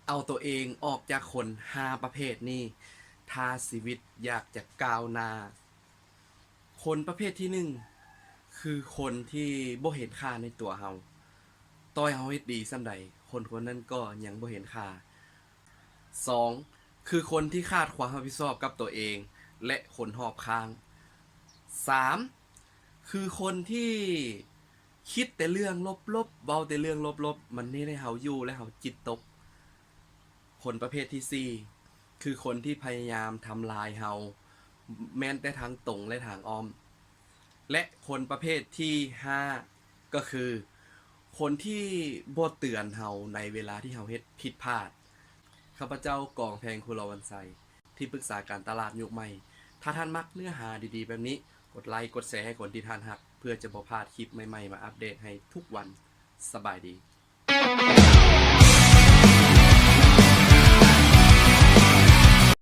ເອົາໂຕເອງອອກຈາກຄົນຫ້າປະເພດນີ້ ຖ້າຊີວິດຢາກຈະກ້າວໜ້າ. ຄົນປະເພດທີໜຶ່ງ ຄືຄົນທີ່ບໍ່ເຫັນຄ່າໃນຕົວເຮົາ. ຕໍ່ໃຫ້ເຮົາເຮັດດີສ່ຳໃດ, ຄົນຄົນນັ້ນກໍຍັງບໍ່ເຫັນຄ່າ. ສອງ ຄືຄົນທີ່ຂາດຄວາມຮັບຜິດຊອບກັບຕົວເອງ ແລະ ຄົນຮອບຂ້າງ. ສາມ ຄືຄົນທີ່ຄິດແຕ່ເລື່ອງລົບໆ, ເວົ້າແຕ່ເລື່ອງລົບໆ, ມັນເຮັດໃຫ້ເຮົາຢູ່ແລ້ວເຮົາຈິດຕົກ. ຄົນປະເພດທີສີ່ ຄືຄົນທີ່ພະຍາຍາມທຳລາຍເຮົາ, ແມ່ນແຕ່ທາງຕົງ ແລະ ທາງອ້ອມ. ແລະ ຄົນປະເພດທີຫ້າ ກໍຄືຄົນທີ່ບໍ່ເຕືອນເຮົາໃນເວລາທີ່ເຮົາເຮັດຜິດພາດ. ຂ້າພະເຈົ້າ ກອງແພງ ຄຸລະວັນໄຊ, ທີ່ປຶກສາການຕະຫຼາດຍຸກໃໝ່. ຖ້າທ່ານມັກເນື້ອຫາດີໆແບບນີ້, ກົດໄລກົດແຊໃຫ້ຄົນທີ່ທ່ານຮັກ ເພື່ອຈະບໍ່ພາດຄລິບໃໝ່ໆມາອັບເດດໃຫ້ທຸກວັນ. ສະບາຍດີ.